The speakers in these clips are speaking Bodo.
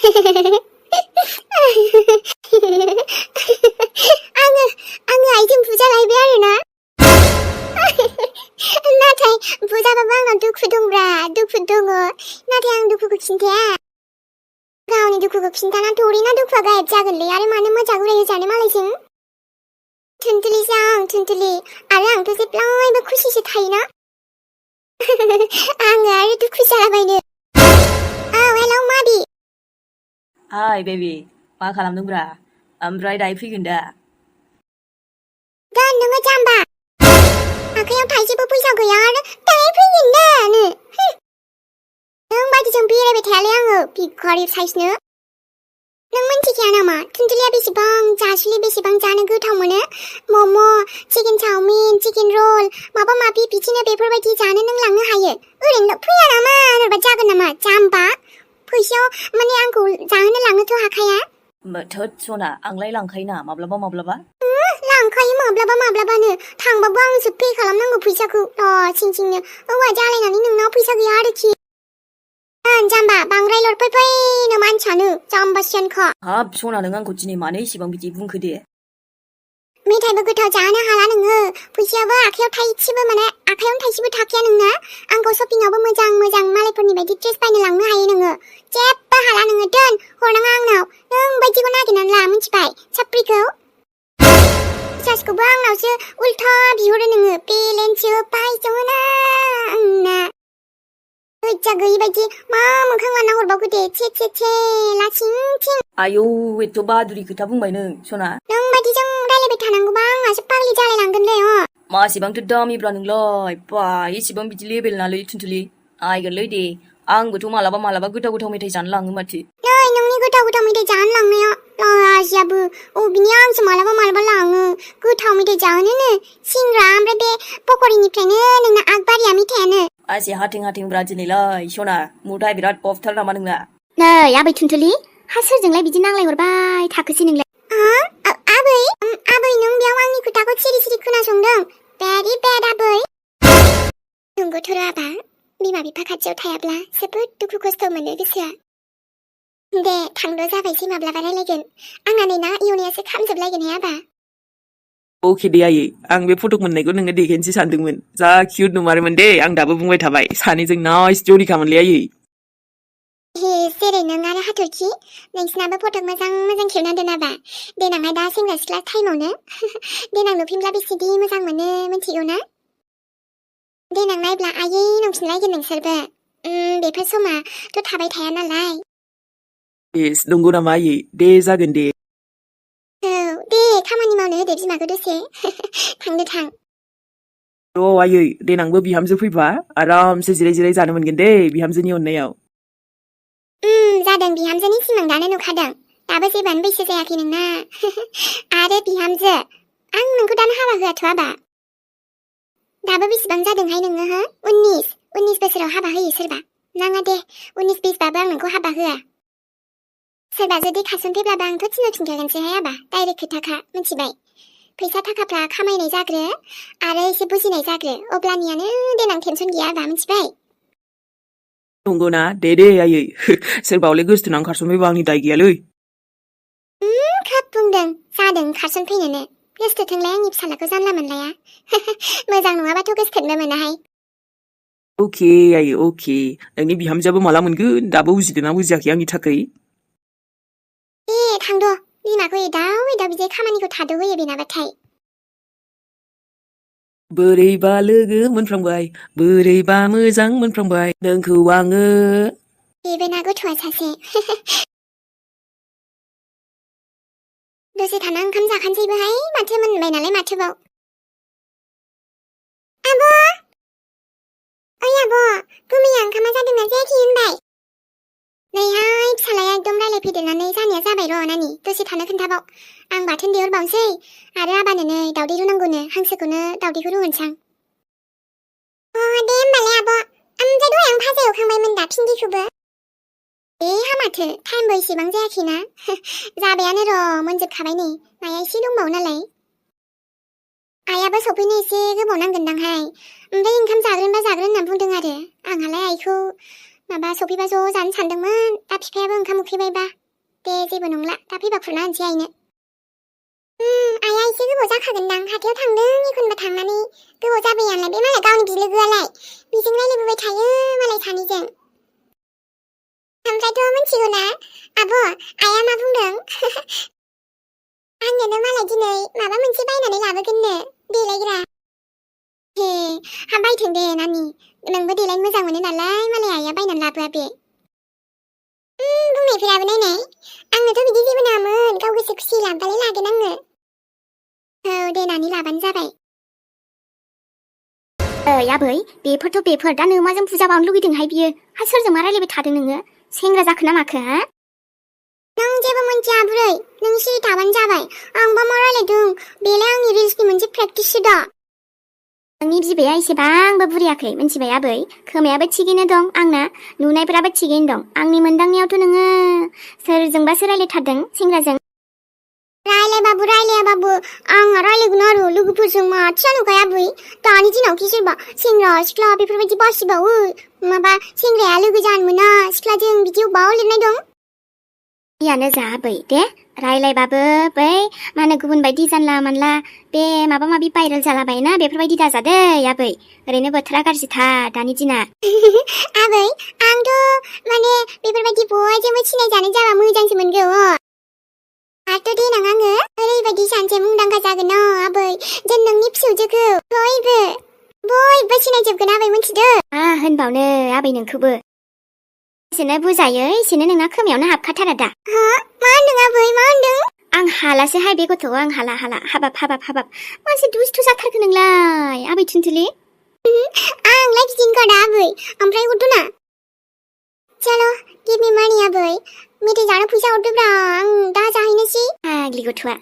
आङो आइजों बुजालायबाय आरोना। नाथाय बुजाबाबो आंनाव दुखु दंब्रा, दुखु दङ। नाथाय आं दुखुखौ खिन्थाया। गावनि दुखुखौ खिन्थाना थोरैना दुखुआ गायब जागोनलै आरो मानो मोजां उरायो जानो मालायजों। थुनथुलिसो आं थुनथुलि, आरो आंथ' जेब्लायबो खुसिसो थायोना। आङो आरो दुखु जालाबायनो। औ हेलौ माबि। हाय बेबि, मा खालामदोंब्रा? ओमफ्राय दायो फैगोन दा? दोन नोङो जाम्बा। आखायाव थाइसेबो फैसा गैया आरो दायो फैगोन दानो। नों बायदिजों बेरायबाय थायालै आङो, भिखारि साइसनो। नों मिन्थिखाया नामा थुनथुलिया बेसेबां जासुलि, बेसेबां जानो गोथाव मोनो? मम', चिकेन चाउमिन, चिकेन रल, माबा माबि बिदिनो बेफोरबायदि जानो नों लांनो हायो। ओरैनो फैया नामा होनोबा जागोन नामा जाम्बा? फैसायाव माने आंखौ जाहोनो लांनोथ' हाखाया। थोद सना, आंलाय लांखायोना माब्लाबा माब्लाबा। लांखायो माब्लाबा माब्लाबानो। थांबाबो आंसो पे खालामनांगौ फैसाखौ। सिंनो औवा जालायनानै नोंनाव फैसा गैया आरोखि। जाम्बा, बांद्राय लड़फैफैनो मानसियानो जाम्बासियानखा। हाब सना, नों आंखौ दिनै मानो इसेबां बिदि बुंखो दे? मेथाइबो गोथाव जानो हाला नोङो। फैसायाबो आखायाव थाइसेबो माने आखायावनो थाइसेबो थाखाया नोंना। आंखौ शपिंआवबो मोजां मोजां मालायफोरनि बायदि ड्रेस बायनो लांनो हायो नोङो। जेबो हाला नोङो, दोन हरनाङा आंनाव। नों बायदिखौ नागिरनानै ला, मिथिबाय साप्रिखौ। रिसार्जखौबो आंनावसो उल्था बिहरो नोङो। बेलेन्ससो बायजोबोना आंना। लज्जा गैयि बायदि मा मोखां लाना हरबावगो दे, छे लासिं थिं। आयौ, एथ' बादुरि खोथा बुंबाय नों सना। नों बायदिजों रायलायबाय थानांगौबा आंहासो पागलि जालायलांगोनलै। मासेबांथो दामिब्रा नोंलाय, बा एसेबां बिदि लेबेल नालै थुनथुलि। आइगोनलै दे, आंबोथ' मालाबा गोथाव गोथाव मेथाइ जानो लाङो माथो। नै नोंनि गोथाव गोथाव मेथाइ जानो लांनाया लाजियाबो। बिनि आंसो मालाबा लाङो गोथाव मेथाइ जाहोनोनो। सिंग्रा ओमफ्राय बे पकरिनिफ्रायनो नोंना आगबारिया मेथाइयानो। आसे हाथें ब्रा दिनैलाय सना, मुदा बिराद पफथार नामा नोंना? नै आबै थुनथुलि, हा सोरजोंलाय बिदि नांलायहरबाय थाखोसै नोंलाय? आबै नों बेयाव आंनि खोथाखौ सिरि खोनासंदों? भेरि बेड आबै। नंगौथ' आबा, बिमा बिफा खाथियाव थायाब्ला जोबोद दुखु खस्थ' मोनो गोसोआ। दे थांद' जाबायसै, माब्लाबा रायलायगोन। आंना नै ना इयुनियासो खामजोबलायगोनहाय आबा। अके दे आयै, आं बे फटक मोननायखौ नोङो देखायनोसै सानदोंमोन। जा किउट नुमारोमोन दे, आं दाबो बुंबाय थाबाय। सानैजों नाइस जडिखामोनलै आयै। जेरै नों आरो हाथरखि, नोंसिनाबो फटक मोजां खेबना दोन आबा। देनांहाय दा सेंग्रा सिख्ला टाइमावनो देनां नुफिनब्ला बेसेदि मोजां मोनो मिथिगौ ना? देनां नायब्ला आयै नंफिनलायगोन नोंसोरबो। बेफोर समाथ' थाबाय थाया नालाय। नंगौ नामा आयै? दे जागोन दे। औ दे, खामानि मावनो होदो बिमाखौ दसे। थांदो थां। आयै, देनांबो बिहामजो फैबा आरामसे जिराय जानो मोनगोन दे बिहामजोनि अननायाव। जादों, बिहामजोनि सिमां दानो नुखादों। दाबो जेबानो बैसो जायाखै नोंना। आरो बिहामजो, आं नोंखौ दानो हाबा होआथ' आबा। दाबो बेसेबां जादोंहाय नोङो हो? 19 बोसोराव हाबा होयो सोरबा? नाङा दे, 19 बोसोरबाबो आं नोंखौ हाबा होआ। सोरबा जुदि खारसनफैब्लाबो आंथ' थिनहरफिनखागोनसैहाय आबा, डाइरेक्ट खोथाखा, मिथिबाय? फैसा थाखाफ्रा खामायनाय जाग्रो आरो एसे बुजिनाय जाग्रो, अब्लानियानो देनां टेनसन गैया आबा, मिथिबाय? नंगौना? दे आयै। सोरबा हले गोसथोनानै खारसनफैबा आंनि दाय गैयालै। खाब बुंदों, जादों खारसनफैनोनो। गोसथोथोंलाय आंनि फिसालाखौ जानला मोनलाया। मोजां नङाबाथ' गोसथोननो मोनाहाय। अके आयै अके, नोंनि बिहामजोआबो माला मोनगोन? दाबो बुजिदोंना बुजियाखै आंनि थाखाय? थांद', बिमाखौ एदाव बिदि खामानिखौ थाद' होयो बेनाबाथाय। बोरैबा लोगो मोनफ्लांबाय, बोरैबा मोजां मोनफ्लांबाय नोंखौ आङो। बेबो ना गथ'आ सासे। दसे थाना ओंखाम जाखानोसैबोहाय, माथो मोनबाय नालाय माथोबाव। आब'! ओइ आब', गुमैया ओंखामा जादोंना जायाखै होनबाय? नैहाय फिसालाया एकदम रायलायफैदेरनानै जानाया जाबाय र' नानि, दसे थानो खोन्थाबाव। आं बाथोन देहरबावनोसै, आरो आबानो नै दावदै रुनांगौनो, हांसोखौनो दावदैखौ रुहोनोसै आं। दे होमबालाय आब', ओमफ्राय दहाय आं भाजा एवखांबायमोन दा भिन्दिखौबो। हामाथो, टाइमबो इसेबां जायाखैना। जाबायानो र', मोनजोबखाबाय नै, नाया एसे दंबावो नालाय। आइयाबो सफैनो एसे गोबाव नांगोनदांहाय, ओमफ्राय ओंखाम जाग्रोनबा जाग्रो होनना बुंदों आरो। आंहालाय आइखौ माबा सफैबा ज' जानो सानदोंमोन दा बिफायाबो ओंखाम उखैबायबा दे जेबो नंला दा फैबा खुरना होनसै आइनो आइया एसे गोबाव जाखागोनदां हाथायाव थांदों एखनबा थांनानै गोबाव जाबायानलाय बे मालाय गावनि बिलोगोआलाय बेजों रायलायबोबाय थायो मालाय सानैजों ओमफ्रायथ' मिथिगौ ना आब' आइया मा बुंदों आंनोनो मालाय दिनै माबा मोनसे बायनानै लाबोगोननो देलायग्रा हे हा बायथों दे नानि नोंबो देलायनो मोजां मोनो नालाय मालाय आइया बायनानै लाबोआ बे बुंनायफोराबो नायनाय आंनोथ' बिदि जेबो नाङामोन गाव गोसो खुसि लाबोबालाय लागोन आङो औ दे नानि लाबानो जाबाय ओइ आबै बेफोरथ' बेफोर दा नों माजों बुजा बावनो लुगैदोंहाय बियो हा सोरजों मा रायलायबाय थादों नोङो सेंग्रा जाखो ना माखो हा नों जेबो मोनथिया बुरै नों सिरि थाबानो जाबाय आंबा मा रायलायदों बेलाय आंनि रिल्सनि मोनसे प्रेक्टिससो दा नोंनि बिबैया एसेबांबो बुरियाखै मिन्थिबाय आबै खोमायाबो थिगैनो दं आंना नुनायफोराबो थिगैनो दं आंनि मोनदांनायावथ' नोङो सोरजोंबासो रायलायथारदों सेंग्राजों रायलायबाबो रायलायाबाबो आंहा रायलायगोन आरो लोगोफोरजों माथो जानुखाय आबै दानि दिनावखि सोरबा सेंग्रा सिख्ला बेफोरबायदि बासिबावो माबा सेंग्राया लोगो जानो मोना सिख्लाजों बिदि अबाव लिरनाय दं यानो जा आबै दे रायलायबाबो बै मा होनो गुबुन बायदि जानला मानला बे माबा माबि भाइरेल जालाबायोना बेफोरबायदि दाजादै आबै ओरैनो बोथोरा गाज्रिथार दानि दिना आबै आंथ' माने बेफोरबायदि बयजोंबो सिनायजानाय जाबा मोजांसो मोनगौ आरो देनां आङो ओरैबायदि सानसे मुंदांखा जागोन आबै जेन नोंनि फिसौजोखौ बयबो सिनायजोबगोन आबै मिथिदो होनबावनो आबै नोंखौबो एसेनो बुजायो एसेनो नोंना खोमायावनो हाबखाथारा दा मा होनदों आबै मा होनदों आं हालासोहाय बे गथ'खौ आं हाला हाबाब मानसि दुस्थु जाथारखो नोंलाय आबै थुनथुलि आंलाय बिदिनो गादा आबै ओमफ्राय हरदोना चलो गिभ मी मानि आबै मेथाइ जानो फैसा हरदोब्रा आं दा जाहैनोसै फाग्लि गथ'आ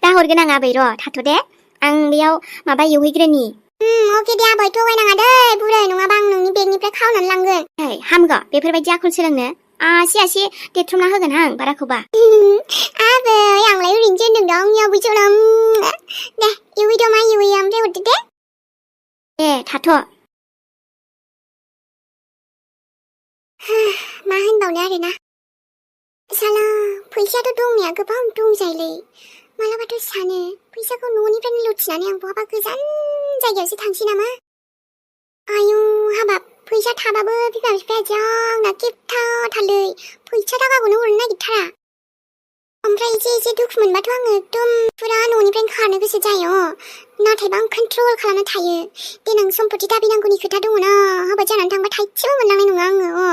दा हरगोन आं आबै र' थाथ' दे आं बेयाव माबा एवहैग्रोनि अके दे आबै थगायनाङा दे बुरै नङाबा आं नोंनि बेगनिफ्राय खावनानै लांगोन हामग' बेफोरबायदि आखल सोलोंनो आसि देथ्रमना होगोन आं बाराखौबा आबै आंलाय ओरैनोसो होनदों दा आंनि आबै चलो दे एवहैद' मा एवहैयो ओमफ्राय हरदो दे थाथ' मा होनबावनो आरोना साला फैसायाथ' दंनाया गोबां दंजायोलै मालाबाथ' सानो फैसाखौ न'निफ्रायनो लुथिनानै आं बहाबा गोजान जायगायावसो थांसै नामा आयु हाबाब फैसा थाबाबो बिमा बिफाया जोंना खेबथाथारलै फैसा थाखाखौनो हरनो नागिरथारा ओमफ्राय एसे दुखु मोनबाथ' आङो एकदम फुरा न'निफ्रायनो खारनो गोसो जायो नाथायबा आं कन्ट्रल खालामना थायो देनां सम्पति दाबिनांगौनि खोथा दङना हाबा जानानै थांबा थाइसेबो मोनलांनाय नङा आङो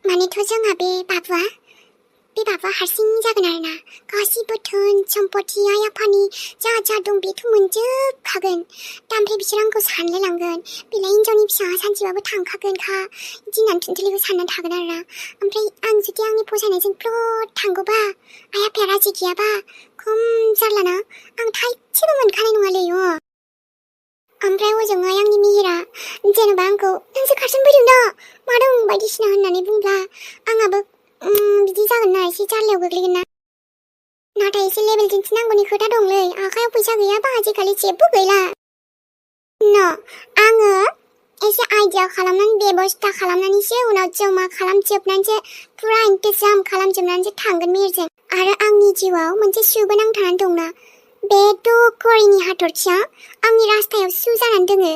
मानेथ' जोंहा बे बाबुआ हारसिं जागोन आरोना गासिबो धोन सम्पति आइ आफानि जा दं बेथ' मोनजोबखागोन दा ओमफ्राय बिसोर आंखौ सानलायलांगोन बेलाय हिनजावनि फिसा सानसेबाबो थांखागोनखा बिदि होननानै थुनथुलिखौ साननानै थागोन आरोना ओमफ्राय आं जुदि आंनि फसायनायजों प्लट थांगौबा आइ आफाया राजि गैयाबा खम जारलाना आं थाइसेबो मोनखानाय नङालै ओमफ्राय हजोंहाय आंनि मिहिरा जेनेबा आंखौ नोंसो खारसनफैदों दा मादों बायदिसिना होननानै बुंब्ला आंहाबो बिदि जागोन ना एसे जारलायाव गोग्लैगोन ना नाथाय एसे लेभेल दिन्थिनांगौनि खोथा दंलै आखायाव फैसा गैयाबा आजिखालि जेबो गैला आङो एसे आइडिया खालामनानै बेबस्था खालामनानैसो उनाव जमा खालामजोबनानैसो फुरा इन्तजाम खालामजोबनानैसो थांगोन मेहेरजों आरो आंनि जिउआव मोनसे सुबो नांथानानै दंना बे घरिनि हाथरखिया आंनि रास्तायाव सु जानानै दोङो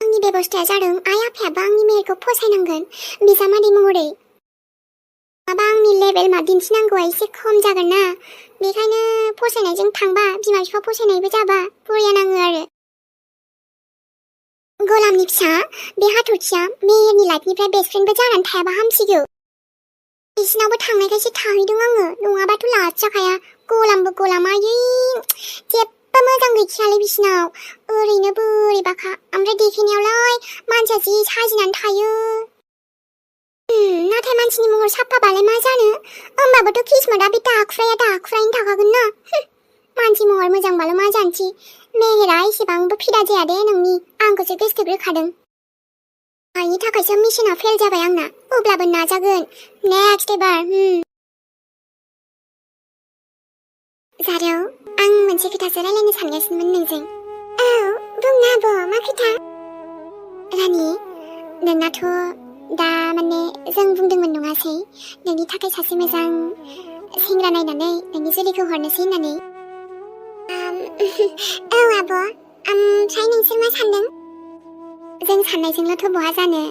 आंनि बेबस्थाया जादों आइ आफायाबो आंनि मेहेरखौ फसायनांगोन बिजामादै महरै माबा आंनि लेभेल मा दिन्थिनांगौआ एसे खम जागोन ना बेखायनो फसायनायजों थांबा बिमा बिफा फसायनायबो जाबा बरिया नाङो आरो गलामनि फिसा बे हाथरखिया मेहेरनि लाइफनिफ्राय बेस्ट फ्रेन्डबो जानानै थायाबा हामसिगौ बिसिनावबो थांनायखायसो थाहैदों आङो नङाबाथ' लाजाखाया गलामबो गलाम आयै जेबो मोजां गैखायालै बिसिनाव ओरैनो बोरैबाखा ओमफ्राय देखायनायावलाय मानसिया जि साजिनानै थायो नाथाय मानसिनि महर साफाबालाय मा जानो होमबाबोथ' किस्मतआ बे दाखुरायैनो थाखागोन ना मानसि महर मोजांबाल' मा जानोसै मेहेरा एसेबांबो फिदा जाया दे नोंनि आंखौसो गोसोथोग्रोखादों आइनि थाखायसो मिशना फेल जाबाय आंना अब्लाबो नाजागोन नेक्स्ट एबार जारौ आं मोनसे खोथासो रायलायनो सानगासिनोमोन नोंजों औ बुंना आब' मा खोथा रानि नोंनाथ' दा माने जों बुंदोंमोन नङासै नोंनि थाखाय सासे मोजां सेंग्रा नायनानै नोंनि जुलिखौ हरनोसै होननानै औ आब' ओमफ्राय नोंसोर मा सानदों जों साननायजोंल'थ' बहा जानो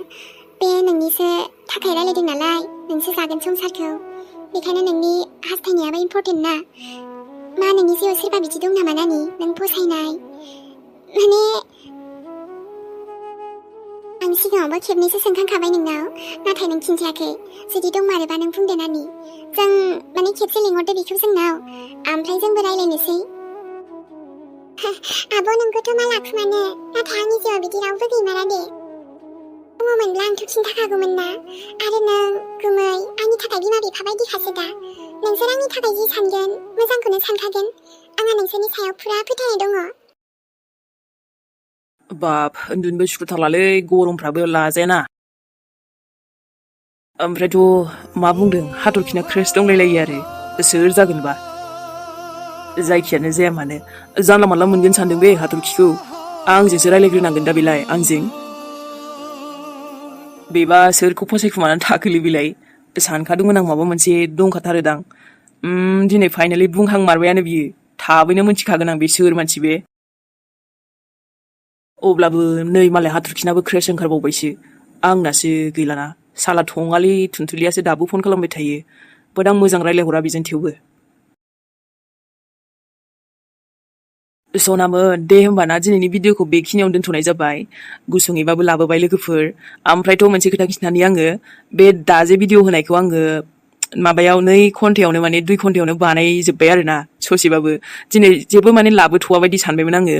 बे नोंनिसो थाखाय रायलायदों नालाय नोंसो जागोन संसारखौ बेखायनो नोंनि हास्थायनायाबो इम्परटेन्ट ना मा नोंनि जिउआव सोरबा बिदि दं नामा नानि नों फसायनाय माने आं सिगाङावबो खेबनैसो सोंखांखाबाय नोंनाव नाथाय नों खिन्थायाखै जुदि दंमारोबा नों बुंदो नानि जों माने खेबसे लिंहरदो बेखौ जोंनाव ओमफ्राय जोंबो रायलायनोसै आब' नोंखौथ' मा लाखुमानो नाथाय आंनि जिउआव बिदि रावबो गैमारा दे दङमोनब्ला आंथ' खिन्थाखागौमोन ना आरो नों गुमै आंनि थाखाय बिमा बिफा बायदिखासो दा नोंसोर आंनि थाखाय जि सानगोन मोजांखौनो सानखागोन आंहा नोंसोरनि सायाव फुरा फोथायनाय दङ बाब उन्दुनोबो सुखुथारलालै गरमफ्राबो लाजायाना ओमफ्रायथ' मा बुंदों हाथरखिना क्रेस दंलायलायो आरो सोर जागोनबा जायखियानो जाया मानो जानला मानला मोनगोन सानदों बे हाथरखिखौ आंजोंसो रायलायग्रोनांगोन दा बेलाय आंजों बेबा सोरखौ फसायखुमानानै थाखोलै बेलाय सानखादोंमोन आं माबा मोनसे दंखाथारोदां दिनै फाइनालि बुंहांमारबायानो बियो थाबैनो मोनथिखागोन आं बे सोर मानसि बे अब्लाबो नै मालाय हाथरखिनाबो क्रेस ओंखारबावबायसो आंनासो गैलाना साला थङालि थुनथुलियासो दाबो फन खालामबाय थायो बाट आं मोजां रायलायहरा बेजों थेवबो सनामोन दे होमबाना दिनैनि भिडिअखौ बेखिनियावनो दोनथ'नाय जाबाय गुसुङैबाबो लाबोबाय लोगोफोर ओमफ्रायथ' मोनसे खोथा खिन्थानि आङो बे दाजे भिडिअ होनायखौ आङो माबायाव 2 घन्टायावनो माने 2 घन्टायावनो बानायजोब्बाय आरोना ससेबाबो दिनै जेबो माने लाबोथ'वा बायदि सानबायमोन आङो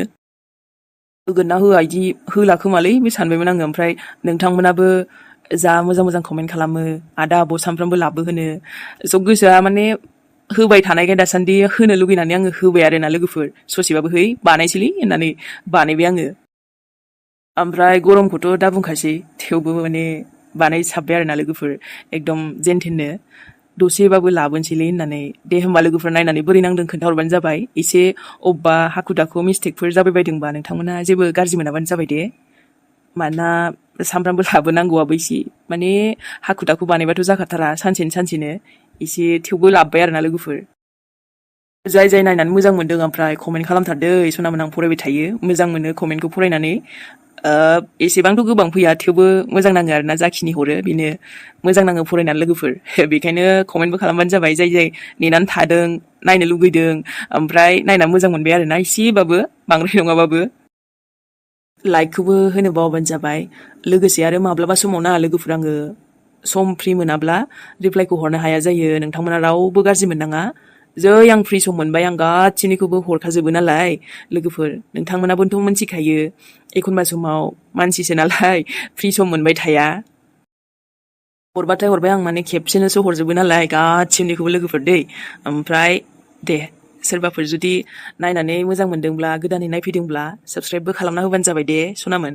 होगोन ना होआ इदि होला खोमालै बे सानबायमोन आङो ओमफ्राय नोंथांमोनाबो जा मोजां मोजां कमेन्ट खालामो आदा आब' सानफ्रामबो लाबोहोनो स' गोसोआ माने होबाय थानायखाय दासान्दि होनो लुगैनानै आङो होबाय आरोना लोगोफोर ससेबाबो है बानायसैलै होननानै बानायबाय आङो ओमफ्राय गरमखौथ' दा बुंखासै थेवबो माने बानायसाबबाय आरोना लोगोफोर एकदम जेनथेननो दसेबाबो लाबोनोसैलै होननानै दे होमबा लोगोफोर नायनानै बोरै नांदों खोन्थाहरबानो जाबाय एसे अबबा हाखु दाखु मिस्टेकफोर जाबाय बायदोंबा नोंथांमोना जेबो गाज्रि मोनाबानो जाबाय दे मानोना सानफ्रामबो लाबोनांगौआबो एसे माने हाखु दाखु बानायबाथ' जाखाथारा सानसेनो एसे थेवबो लाबबाय आरोना लोगोफोर जाय नायनानै मोजां मोनदों ओमफ्राय कमेन्ट खालामथारदो सनामोन आं फरायबाय थायो मोजां मोनो कमेन्टखौ फरायनानै एसेबांथ' गोबां फैया थेवबो मोजां नाङो आरोना जाखिनि हरो बेनो मोजां नाङो फरायनानै लोगोफोर बेखायनो कमेन्टबो खालामबानो जाबाय जाय नेनानै थादों नायनो लुगैदों ओमफ्राय नायना मोजां मोनबाय आरोना एसेबाबो बांद्राय नङाबाबो लाइकखौबो होनो बावबानो जाबाय लोगोसे आरो माब्लाबा समाव ना लोगोफोर आङो सम फ्रि मोनाब्ला रिप्लाइखौ हरनो हाया जायो नोंथांमोना रावबो गाज्रि मोननाङा जै आं फ्रि सम मोनबाय आं गासिनिखौबो हरखाजोबो नालाय लोगोफोर नोंथांमोनाबोथ' मोनथिखायो एखनबा समाव मानसिसो नालाय फ्रि सम मोनबाय थाया हरबाथाय हरबाय आं माने खेबसेनोसो हरजोबो नालाय गासिनिखौबो लोगोफोर दै ओमफ्राय दे सोरबाफोर जुदि नायनानै मोजां मोनदोंब्ला गोदानै नायफैदोंब्ला साबस्क्राइबबो खालामना होबानो जाबाय दे सनामोन